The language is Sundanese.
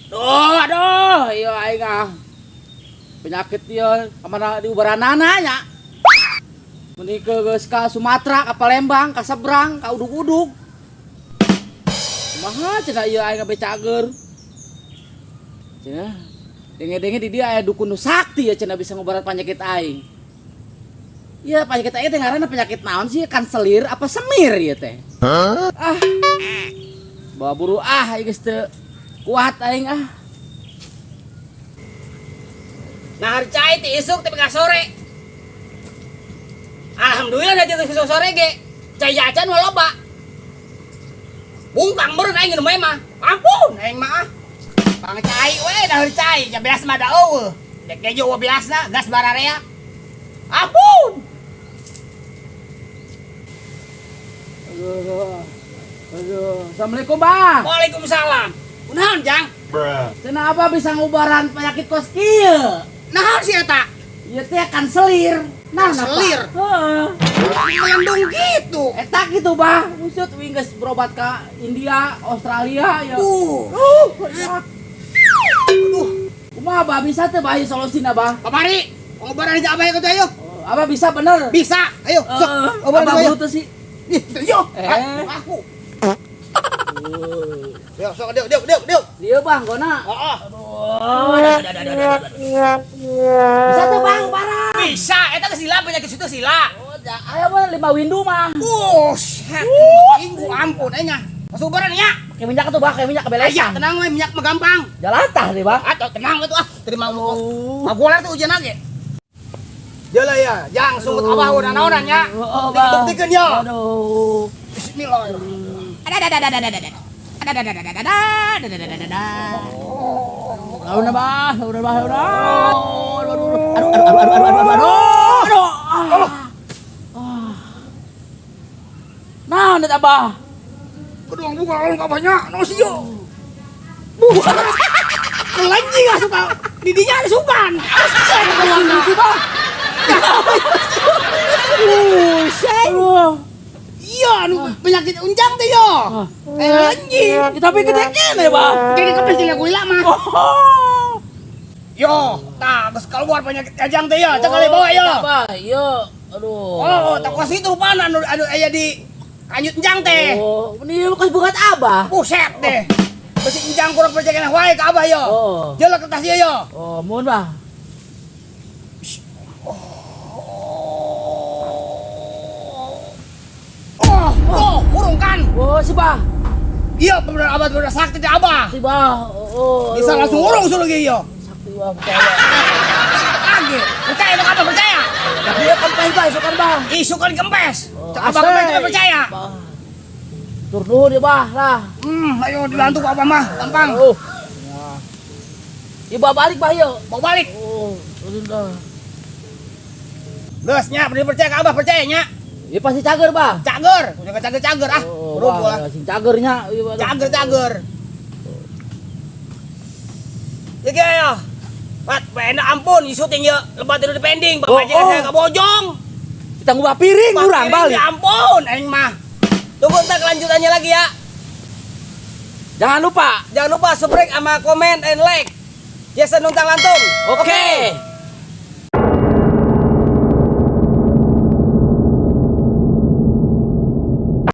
Duh, aduh, iya aing ah. Penyakit ieu kamana diubaranana nya. Meni ke geus ka Sumatera, ka Palembang, ka Seberang, ka Udug-udug. Kumaha cenah ieu aing be cager. Cenah denge-denge di dia aya dukun nu sakti ya cenah bisa ngubaran penyakit aing. Iya, penyakit aing teh ngaranna penyakit naon sih? Kanselir apa semir ieu teh? Ah. Bawa buru ah, ieu geus teu kuat aing ah. Nah, hari cai ti isuk tapi ka sore. Alhamdulillah da jeung isuk sore ge. Cai acan mah loba. Bungkang meureun aing nu mah. Ampun aing mah ah. Pang cai we dah hari cai, ja beas mah da eueuh. Dek kejo we beasna, gas bararea. Ampun. Aduh. Aduh. Assalamualaikum, Bang. Waalaikumsalam. Kunaon, Jang? Cenah apa bisa ngubaran penyakit kos kieu? Naon sih eta? Ieu teh kanselir. Nah, Kanselir? Heeh. Melendung gitu. Eta gitu, Bah. Buset, wing geus berobat ka India, Australia ya. Ya. Aduh. Kumaha, Bah, bisa teh Bah solusina, Bah? Kamari, pengobaran aja abah ikut ayo. Oh, Abah bisa bener. Bisa, ayo, sok. Obaran Abah ayo. buru teh sih. Ih, yo. Eh. Aku. Yo, sok diuk diuk diuk diuk. Dia Bang, gona. Heeh. Aduh. Bisa tuh Bang, parah. Bisa, eta geus sila penyakit situ sila. Oh, ja, ayo mah 5 windu mah. Buset. Minggu ampun enya. Masuk ubaran nya. Pakai minyak tuh, Bang, pakai minyak Aya, kebelesan. tenang we minyak mah gampang. Jalatah deh, Bang. Atau tenang we tuh ah, terima mau. Magoler tuh hujan lagi. Jala ya, jang sungut abah udah naonan nya. Oh, Bang. Dibuktikan ya. Aduh. Bismillahirrahmanirrahim. Ada. Udah, Bah, udah, Bah, udah. Aduh, aduh, aduh, aduh, aduh, aduh, aduh, aduh, aduh. Ah. Nah, net Abah. Kedua buka kalau nggak banyak, no sih yo. Bukan. Kelanji nggak suka. Didinya ada sukan. Keluar Bah. Buset. Aduh. Iya, anu penyakit unjang teh yo. Kelanji. Ya, tapi gede kene, Bah. Jadi kepes jeung gula mah. Oh. Yo, tah geus keluar penyakit ajang teh yo, cek kali bawa yo. Bah, iya. Aduh. Oh, tak kos itu rupana anu anu aya di kanyut enjang teh. Oh, ini bekas bukat Abah. Buset deh. Besi enjang kurang percaya wae ka Abah yo. Oh. Jelas kertas ieu yo. Oh, mohon, Bah. Oh, oh, kurung kan. Oh, si Bah. Iya, bener Abah bener sakti teh Abah. Si Bah. Oh, Bisa aduh. langsung urung suruh ge yo. Sakti, Bah, percaya. Lagi. Percaya dong Abah, percaya. Tapi ya kempes, Bah, isukan, Bah. Isukan kempes. Oh, Cek Abah kempes juga percaya. Bah. Tur nuhun ya, Bah, lah. Ayo dibantu ku Abah mah, gampang. Oh. Ya, bawa balik, Bah, yuk. Bawa balik. Oh, udah. Geus nya, percaya ke Abah, percaya nya. Ya pasti cager, Bah. Cager, udah cager-cager ah. Oh, Bro, Bah, lah. sing cagernya. Iya, Bah. Cager-cager. Ya ge ya. Pat, enak ampun, isu tinggi lebat tidur di pending, Oh, bapak oh. saya ke bojong. Kita ngubah piring Ngubah urang piring, balik. Ya ampun, aing mah. Tunggu ntar kelanjutannya lagi ya. Jangan lupa. Jangan lupa subscribe sama komen and like. Jason Nuntang Lantung. Oke. Oke.